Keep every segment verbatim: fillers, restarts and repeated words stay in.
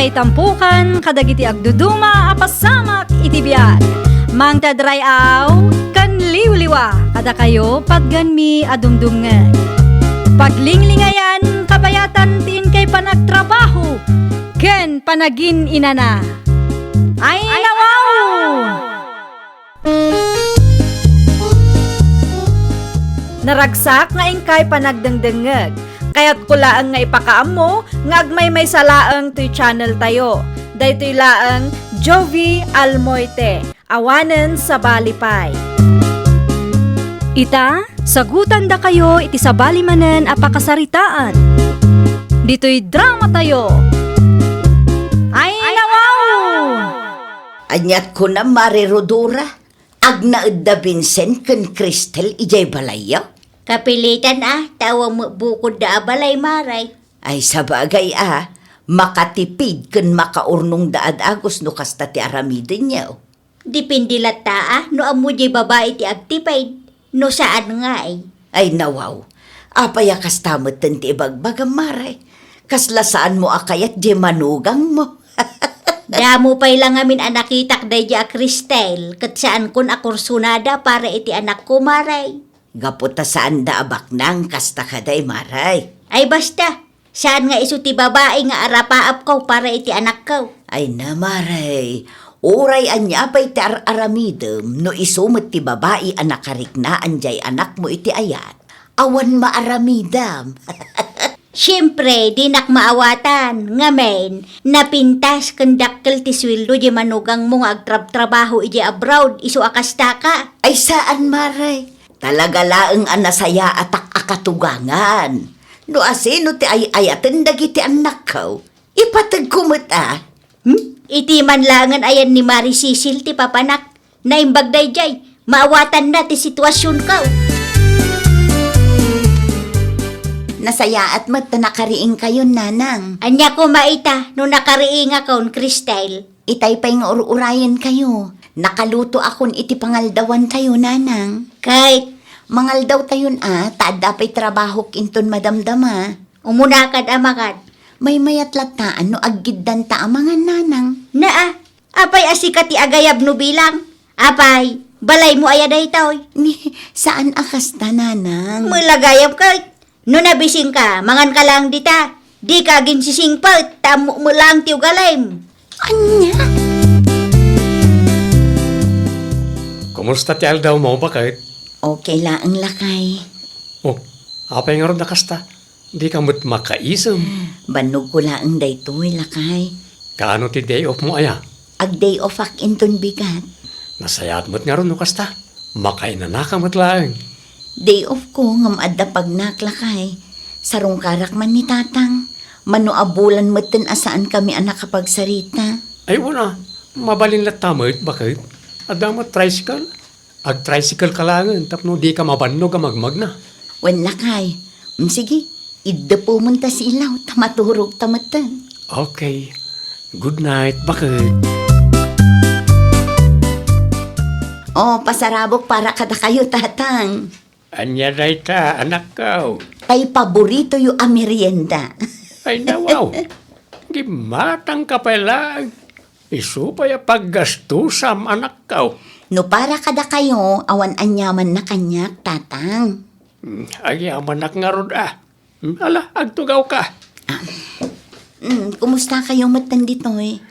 Itampukan kadagiti agduduma a pasamak iti biag. Mangted ray-aw ken liwliwa kadakayo patgenmi a dumdumngeg. Paglinglingayan, kabayatan ti inkay panagtrabaho ken panagin-inana. Ay, nawaw! Naragsak nga inkay panagdengdengngeg. Kayatko laeng nga ipakaammo nga agmaymaysa laeng toy channel tayo. Daytoy laeng Jovie Almoite, awanen sabali pay. Ita, sagutandakayo iti sabali manen a pakasaritaan. Ditoy drama tayo. Ay, nawaw! Aniat kunam, Mare Rodora? Agnaedda Vincent ken Cristel idiay balayyo? Kapilitan a, ta awan met bukodda a balay, Mare. Ay, sabagay a, makatipid ken makaurnongda a dagus no kasta ti aramidenyo. Depende latta a, no ammo diay babai ti agtipid, no saan ngay. Ay, nawaw. Apay a kasta metten ti ibagbagam, Mare? Kasla saanmo a kayat diay manugangmo? Damo pay la ngamin a nakitak daydiay a Cristel, ket saankon a kursunada para iti anakko, Mare. Gapu ta saanda a baknang kasta kadi, Mare. Ay, basta, saan nga isu ti babai nga arapaapko para iti anakko. Ay na, Mare, uray ania pay ti ar-aramidem, no isu met ti babai a nakariknaan diay anakmo iti ayat, awan maaramidam. Siempre, dinak maawatan. Ngamin, napintas ken dakkel ti sueldo diay manugangmo nga agtrabtrabaho idiay abroad, isu a kastaka. Ay, saan, Mare. Talaga laeng a nasayaatak a katugangan. No asino ti ay-ayaten dagiti annakko, ipategko met a. Hmm? Iti man laengen ayan ni Mare Cecil ti papanak. Naimbag daydiay, maawatanna ti situasionko. Nasayaat met ta nakariingkayon, Nanang. Ania koma ita no nakariingakon, Cristel? Itay pay nga ur-urayenkayo. Nakalutoakon iti pangaldawantayo, Nanang. Ket? Mangaldawtayon a, ta adda pay trabahok inton madamdama. Umuna kad a mangad. Maymayat latta no aggiddanta a mangan, Nanang. Naa, apay a sika ti agayab no bilang? Apay, balaymo aya daytoy? Ni, saan a kasta, Nanang. Mela gayam ket. No nabisingka, manganka laeng dita. Dika aginsisingpet, ta ammok met laeng ti ugalim. Ania? Kumusta ti aldawmo, baket? Okay laeng, lakay. Oh, apay ngarud a kasta? Dika met makaisem. Bannogko laeng daytoy, lakay. Kaano ti day off mo aya? Ag-day off-ak inton bigat. Nasayaat met ngarud no kasta. Makainanaka met laeng. Day off ko ngem adda pagnak, lakay. Sarungkarak man ni Tatang. Mano a bulan metten a saankami a nakapagsarita. Ay, wen a, mabalin latta met, baket? Adda met tricycle? Ag-tricycle ka laengen tapno dika mabannog a magmagna. Wen, lakay. Mm, sige, iddepemon ta silaw ta maturogta metten. Okay. Good night, baket. Oh, pasarabok para kadakayo, Tatang. Ania dayta, anakko? Tay paboritoyo a merienda. Ay, nawaw. Gimmatangka pay laeng. Isu pay a paggastusam, anakko. No para kadakayo, awan aniamanna kaniak, Tatang. Hmm, agyamanak ngarud a. Hmm, ala, agtugawka. Ah, mm, kumustakayo metten ditoy?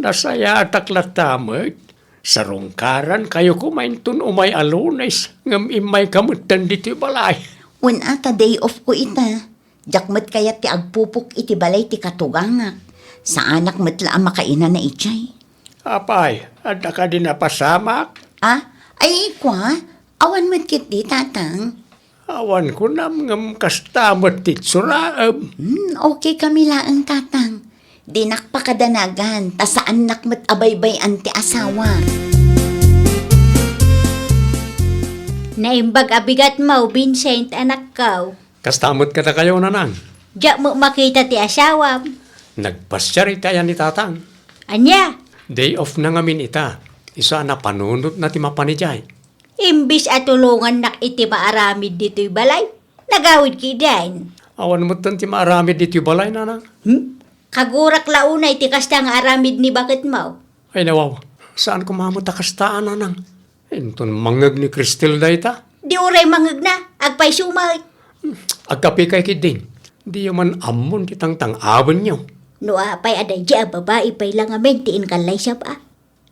Nasayaatak latta met. Sarungkarankayo koma inton umay a Lunes, ngem immayka metten ditoy balay. Wen a, ta day off ko ita. Diak met kayat ti agpupok iti balay ti katugangak. Saanak met la a makainana idiay. Apay, adda kadi napasamak? Ah, ay, kua, awan met ketdi, Tatang. Awan kunam ngem kasta met ti itsuraem. Hmm, okay kami laeng, Tatang. Dinak pakadanagan, ta saannak met a baybay-an ti asawa. Naimbag a bigatmo, Vincent, anakko. Kasta met kadakayo, Nanang. Diak met makita ti asawam. Nagpasiar iti ayan ni Tatang. Ania? Day off na ngamin ita. Isu a napanunotna ti mapan idiay. Imbis a tulongannak iti maaramid ditoy balay, nagawid ketdin. Awan metten ti maaramid ditoy balay, Nanang. Hmm? Kagurak la unay ti kasta nga aramid ni baketmo. Ay, nawaw. Saan ko mamut a kasta, a, nanang? Inton mangngeg ni Cristel dayta? Di uray mangngegna, agpayso met. Agkapikay ketdin. Diyo man ammon ti tangtang-awenyo. No apay a daydi a babai pay la ngamin ti inkallaysa, a?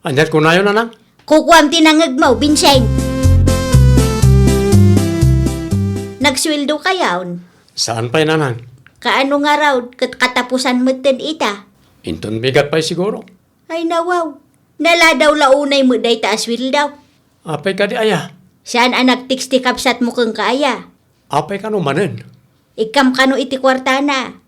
Aniat kunayo, nanang? Kukuam ti nangngegmo, Vincent. Nagsueldo kayon? Saan pay, nanang? Kaano ngarud, ket katapusan metten ita? Inton bigat pay siguro. Ay, nawaw. Naladaw la unay met dayta a sueldo. Apay kadi aya? Saan a nag-text ti kabsatmo kenka aya? Apay kano manen? Ikkam kano iti kuartana?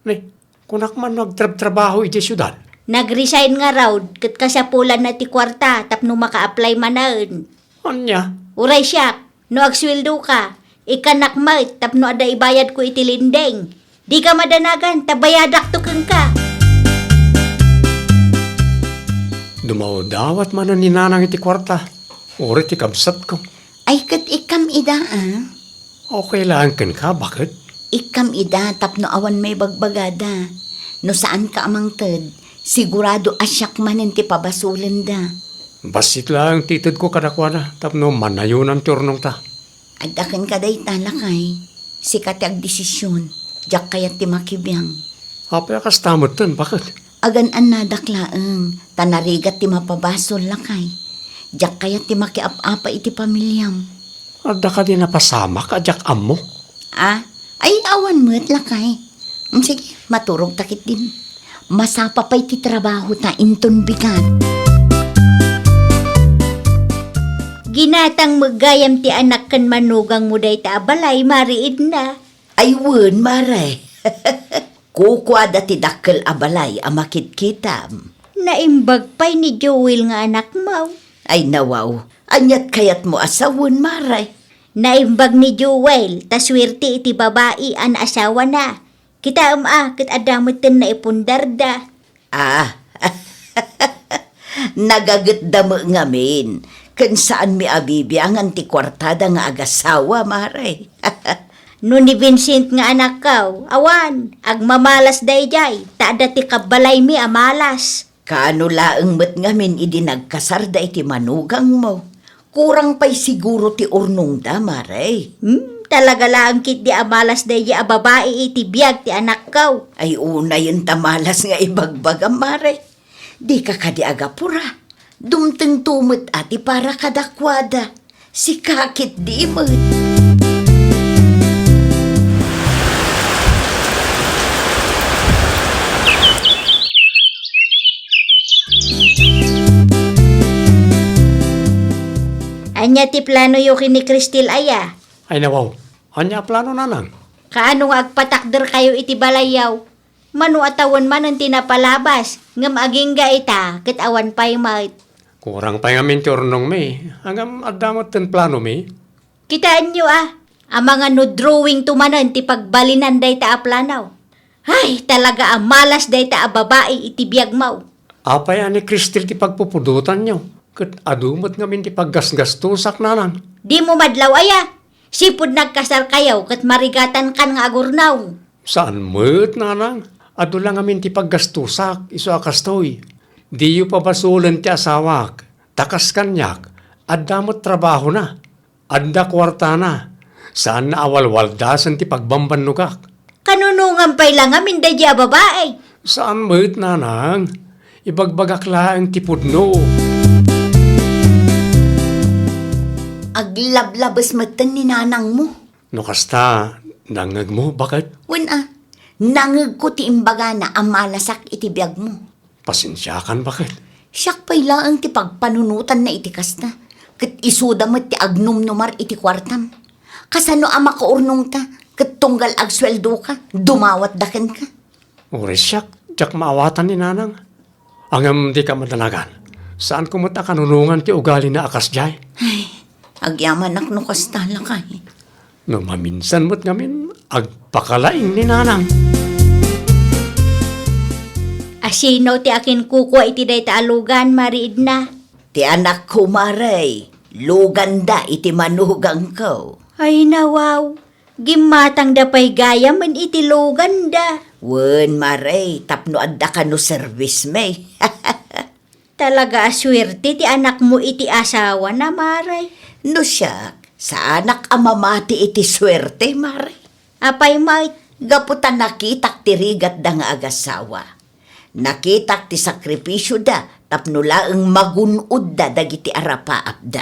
Ni, kunak man no agtrabtrabaho iti siudad? Nag-resign ngarud, ket kasapulanna ti kuarta tapno maka-apply manen. Ania? Uray siak, no agsueldoka, ikkannak met tapno adda ibayadko iti lending. Dika madanagan, ta bayadakto kenka. Dumawdawat manen ni nanang iti kuarta, uray ti kabsatko. Ay, ket ikkam ida, a? Okay laeng kenka, baket? Ikkam ida tapno awan maibagbagada. No saanka a mangted, sigurado a siak manen ti pabasolenda. Bassit laeng ti itedko kadakuada tapno manayonan ti urnongta. Adda kenka dayta, lakay. Sika ti agdesision. Diak kayat ti makibiang. Apay a kasta metten, baket? Agan-annadak laeng, ta narigat ti mapabasol, lakay. Diak kayat ti makiap-apa iti pamiliam. Adda kadi napasamak a diak ammo? A? Ay, awan met, lakay. Mm, sige, maturogta ketdin. Masapa pay ti trabahota inton bigat. Ginatang met gayam ti anak ken manugangmo dayta a balay, Mari Edna. Ay wen, Mare. Kukuada ti dakkel a balay a makitkitam. Naimbag pay ni Joel nga anakmo. Ay nawaw, aniat kayatmo a sawen, Mare? Naimbag ni Joel ta suerte iti babai a naasawana. Kitaem a ket adda metten naipundarda. A, nagagetda met ngamin, ken saanmi a bibiangan ti kuartada nga agasawa, Mare. No ni Vincent nga anakko, awan, agmamalas daydiay, ta adda ti kabbalaymi a malas. Kaano laeng met ngamin idi nagkasarda iti manugangmo? Kurang pay siguro ti urnongda, Mare. Hmm, talaga laeng ketdi a malas daydiay a babai iti biag ti anakko. Ay, unayen ta malas nga ibagbagam, Mare. Dika kadi agapura. Dumtengto met a ti para kadakuada. Sika ketdi met. Ania ti planoyo ken ni Cristel aya? Ay, nawaw. Ania a plano, nanang? Kaano nga agpatakderkayo iti balayyo? Mano a tawen manen ti napalabas, ngem agingga ita, ket awan pay met. Kurang pay ngamin ti urnongmi, ngem adda met ti planomi. Kitaenyo a, amangan no drawing to manen ti pagbalinan dayta a plano. Ay, talaga a malas dayta a babai iti biagmo. Apay a ni Cristel ti pagpupudotanyo, ket adu met ngamin ti paggasgastosak, nanang. Dimo madlaw aya? Sipud nagkasarkayo ket marigatankan nga agurnong. Saan met, nanang. Adu la ngamin ti paggastosak, isu a kastoy. Diyo pabasolen ti asawak, ta kas kaniak, adda met trabahona, adda kuartana, saanna a walwaldasen ti pagbambannogak. Kanunongan pay la ngamin daydiay a babai. Saan met, nanang. Ibagbagak laeng ti pudno. Aglablabes metten ni nanangmo. No kasta, nangngegmo, baket? Wen a, nangngegko ti imbagana a malasak iti biagmo. Pasensiakan, baket? Siak pay laeng ti pagpanunotanna iti kasta, ket isuda met ti agnumnumar iti kuartam. Kasano a makaurnongta, ket tunggal agsueldoka, dumawatda kenka? Uray siak, diak maawatan ni nanang. Ngem dika madanagan. Saanko met a kanunongan ti ugalina a kasdiay. Ay, agyamanak no kasta, lakay. No maminsan met ngamin, agpakalaing ni nanang. Asino ti akinkukua iti dayta a lugan, Mari Edna? Ti anakko, Mare. Luganda iti manugangko. Ay, nawaw. Gimmatangda pay gayamen iti luganda. Wen, Mare, tapno adda kano serbismi. Talaga a suerte ti anakmo iti asawana, Mare. No siak, saanak a mamati iti suerte, Mare. Apay met? Gapu ta nakitak ti rigatda nga agasawa. Nakitak ti sakripisioda tapno laeng magun-odda dagiti arapaapda.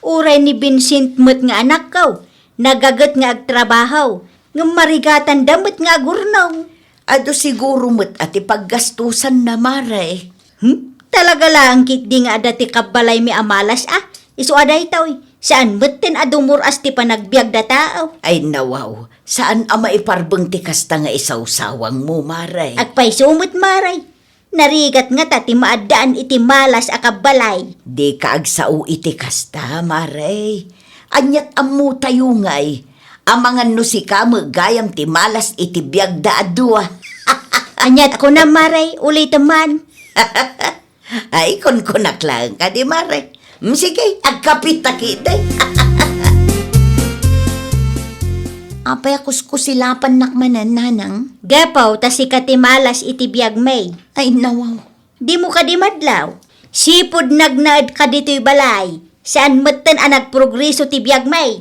Uray ni Vincent met nga anakko, nagaget nga agtrabaho, ngem marigatanda met nga agurnong. Adu siguro met a ti paggastusanna, Mare. Hmm? Talaga laeng ketdi nga adda ti kabbalaymi a malas a? Isu a daytoy, saan metten a dumur-as ti panagbiagda tao. Ay, nawaw, saan a maiparbeng ti kasta nga isawsawangmo, Mare. Agpayso met, Mare. Narigat ngata ti maaddaan iti malas a kabbalay. Dika agsao iti kasta, Mare. Aniat ammotayo ngay, amangan no sika met gayam ti malas iti biagda a dua. Aniat kunam, Mare, ulitem man. Ay, kunkunak laeng kadi, Mare. Mm, sige, agkapita ketdi. Apay a kuskusilapannak manen, Nanang? Gapu ta sika ti malas iti biagmi. Ay, nawaw. Dimo kadi madlaw? Sipud nagnaedka ditoy balay, saan metten a nagprogreso ti biagmi.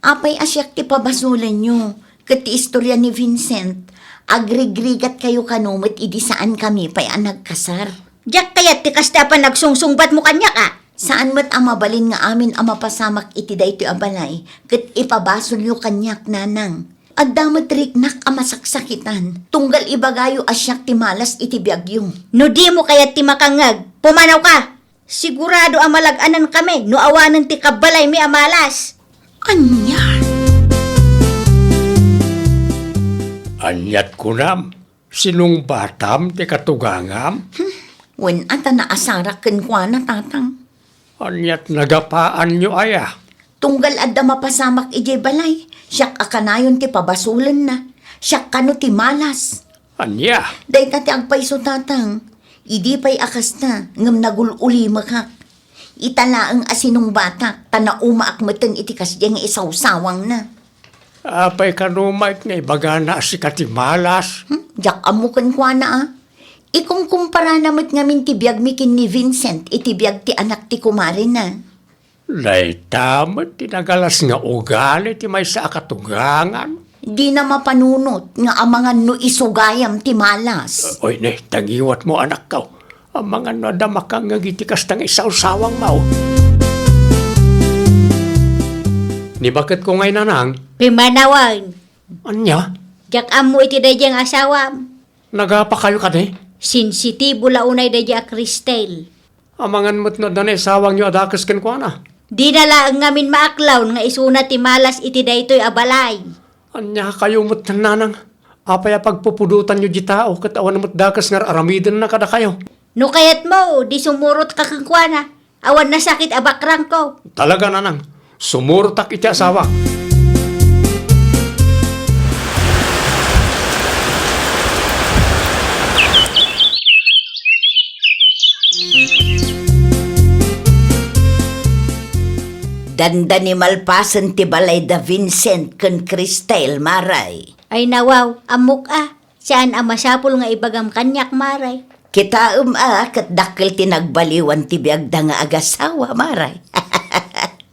Apay a siak ti pabasolenyo, ket ti istoria ni Vincent, agrigrigatkayo kano met idi saankami pay a nagkasar. Diak kayat ti kasta a panagsungsungbatmo kaniak a. Saan met a mabalin nga amin a mapasamak iti daytoy a balay, ket ipabasolyo kaniak, Nanang. Adda met riknak a masaksakitan, tunggal ibagayo a siak ti malas iti biagyo. No dimo kayat ti makangngeg, pumanawka! Sigurado a malag-anankami no awanen ti kabbalaymi a malas. Ania? Aniat kunam? Sinungbatam ti katugangam? Hmm, wen a ta naasarak kenkuana, Tatang. Aniat nagapaanyo aya? Tunggal adda mapasamak idiay balay, siak a kanayon ti pabasolenna. Siak kano ti malas. Ania? Dayta ti agpayso, Tatang. Idi pay a kasta, ngem nagul-ulimekak. Ita laeng a sinungbatak, ta naumaak metten iti kasdiay nga isawsawangna. Apay kano met nga ibagana a sika ti malas? Hmm? Diak ammo kenkuana a. Ikumkumparana met ngamin ti biagmi ken ni Vincent iti biag ti anak ti kumarena. Dayta met ti nagalas nga ugali ti maysa a katugangan. Dina mapanunot nga amangan no isu gayam ti malas. Oy, ne, tangiwatmo, anakko. Amangan no adda makangngeg iti kasta nga isawsawangmo. Ni baketko ngay, Nanang. Pimanawen. Ania? Diak ammo iti daydiay nga asawam. Nagapakayo kadi? Sensitibo la unay daydiay a Cristel. Amangan met no adda naisawangyo a dakes kenkuana. Dina laeng ngamin maaklon nga isuna ti malas iti daytoy a balay. Ania kayo met, Nanang? Apay a pagpupudotanyo di tao ket awan met dakes nga ar-aramidenna kadakayo? No kayatmo, di sumurotka kenkuana. Awan nasakit a bakrangko. Talaga, Nanang. Sumurotak iti asawak. Dandani malpasen ti balay da Vincent ken Cristel, Mare. Ay, nawaw, ammok a. Saan a masapul nga ibagam kaniak, Mare. Kitaem a ket dakkel ti nagbaliwan ti biagda nga agasawa, Mare.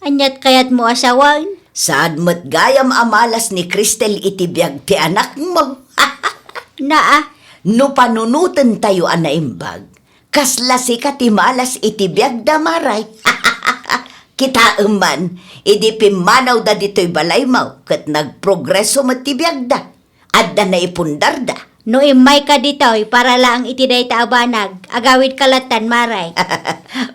Aniat kayatmo a sawen? Saan met gayam a malas ni Cristel iti biag ti anakmo. Naa. No panunotentayo a naimbag, kasla sika ti malas iti biagda, Mare. Kitaem man, idi pimmanawda ditoy balaymo ket nagprogreso met ti biagda. Adda naipundarda. No immayka ditoy para laeng iti dayta a banag, agawidka lattan, Mare.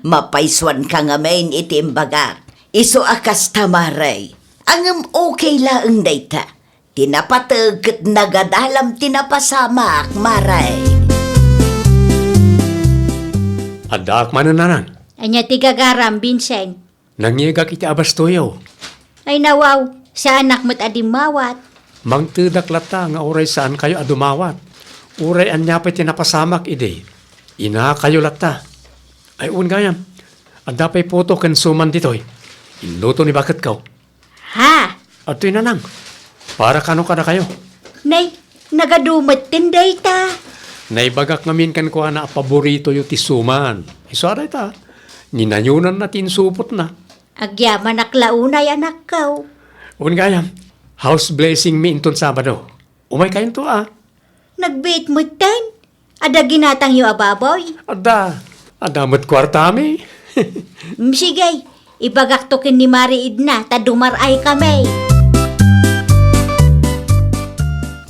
Mapaysuanka ngamin iti imbagak. Isu a kasta, Mare. Ngem okay laeng dayta. Ti napateg ket nagadalam ti napasamak, Mare. Addaak manen, Nanang. Ania ti gagaram, Vincent? Nangngegak iti abastoyo. Ay, nawaw, saanak met a dimmawat. Mangtedak latta nga uray saankayo a dumawat. Uray ania pay ti napasamak idi, inakayo latta. Ay, wen gayam. Adda pay puto ken suman ditoy. Inluto ni baketko. Ha? Adtoy, Nanang. Para kano kadakayo. Nay, Nagadu metten dayta. Naibagak ngamin kenkuana a paboritoyo ti suman. Isu a dayta, ninayonanna ti insupotna. Agyamanak la unay, anakko. Wen gayam, house blessing mi inton Sabado. Umaykayonto a. Nagbiit metten. Adda ginatangyo a baboy? Adda. Adda met kuartami. Mm, sige, ibagakto ken ni Mari Edna ta dumar-ay kami.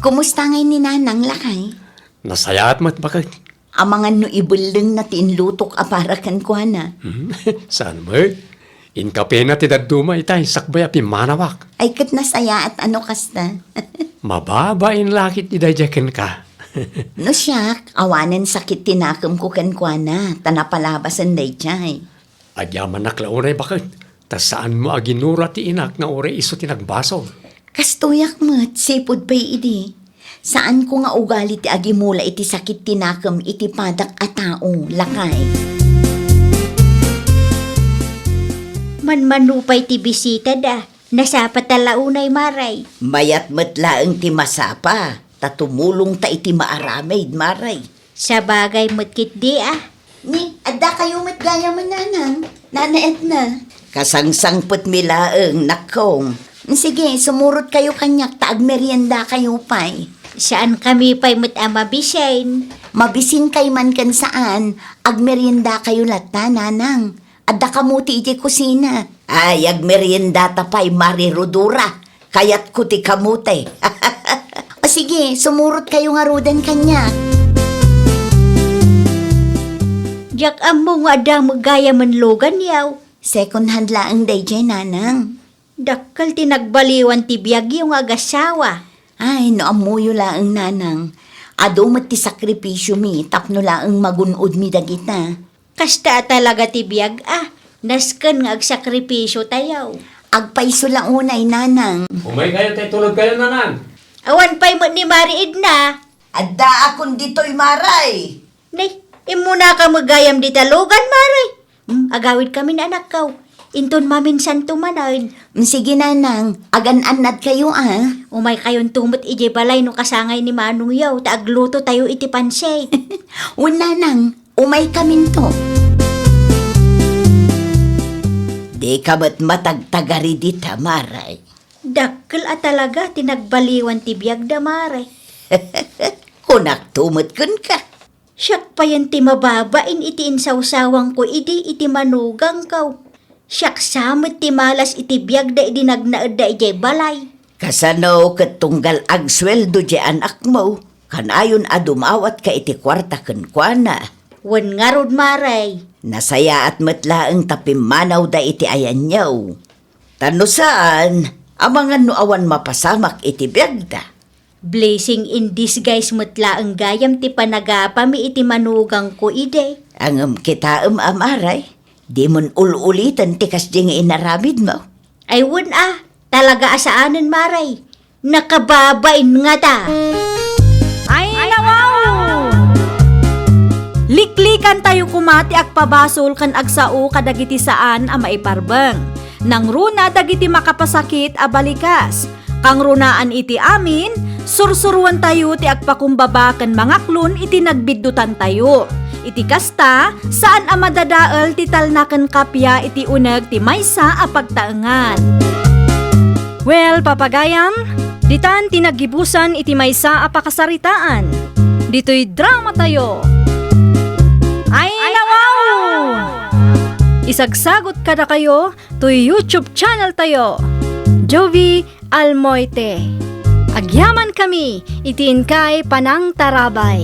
Kumusta ngay ni Nanang, lakay? Nasayaat met, baket. Amangan no ibellengna ti inlutok a para kenkuana. Hmm, saan met? Inkapena ti dadduma itay sakbay a pimmanawak. Ay, ket nasayaat a no kasta. Mababain la ketdi daydiay kenka. No siak, awanen sakit ti nakemko kenkuana, ta napalabasen daydiay. Agyamanak la unay, baket, ta saanmo a ginura ti inak nga uray isu ti nagbasol. Kastoyak met, sipud pay idi. Saanko nga ugali ti agimula iti sakit ti nakem iti padak a tao, lakay. Manmano pay ti bisitada, nasapata la unay, Mari. Mayat met laeng ti masapa, ta tumulongta iti maaramid, Mari. Sabagay met ketdi a. Ni, addakayo met gayam, Nanang, Nana Edna. Kasangsangpetmi laeng, nakkong. Sige, sumurotkayo kaniak ta agmeriendakayo pay. Saankami pay met a mabisin. Mabisinkay man ken saan, agmeriendakayo latta, Nanang. Adda kamote idiay kusina. Ay, agmeriendata pay, Mari Rudora. Kayatko ti kamote. O sige, sumurotkayo ngaruden kaniak. Diak ammo nga adda met gayamen luganyo. Second hand laeng daydiay, Nanang. Dakkel ti nagbaliwan ti biagyo nga agasawa. Ay, no ammoyo laeng, Nanang. Adu met ti sakripisiomi tapno laeng magun-odmi dagita. Kasta a talaga ti biag a, nasken nga agsakripisiotayo. Agpayso la unay, Nanang. Umaykayo tay tulodkayo, Nanang. Awan pay met ni Mari Edna. Addaakon ditoy, Mari. Nay, immunaka met gayam dita lugan, Mari. Hmm, agawidkami, anakko. Inton maminsanto manen. Hmm, sige, Nanang. Agan-annadkayo a. Umaykayonto met idiay balay no kasangay ni manongyo ta aglutotayo iti pansit. Wen, Nanang. Umaykaminto. Dika met matagtagari dita, Mari. Dakkel a talaga ti nagbaliwan ti biagda, Mari. Kunakto met kenka. Siak payen ti mababain iti insawsawangko idi iti manugangko. Siak sa met ti malas iti biagda idi nagnaedda idiay balay. Kasano ket tunggal agsueldo diay anakmo, kanayon a dumawatka iti kuarta kenkuana? Wen ngarud, Mari. Nasayaat met laeng ta pimmanawda iti ayanyo. Ta no saan, amangan no awan mapasamak iti biagda. Blessing in disguise met laeng gayam ti panagapami iti manugangko idi. Ngem kitaem a, Mari, dimon ul-uliten ti kasdi nga inaramidmo. Ay wen a, talaga a saanen, Mari. Nakababain ngata. Ay, nawaw! Liklikantayo koma ti agpabasol ken agsao kadagiti saan a maiparbeng. Nangruna dagiti makapasakit a balikas. Kangrunaan iti amin, sursuroentayo ti agpakumbaba ken mangaklon iti nagbiddutantayo. Iti kasta, saan a madadael ti talna ken kappia iti uneg ti maysa a pagtaengan. Well, papagayam, ditan ti naggibusan iti maysa a pakasaritaan. Ditoy dramatayo. Ay, nawaw! Isagsagot kadakayo toy YouTube channel tayo, Jovie Almoite. Agyamankami iti inkay panangtarabay.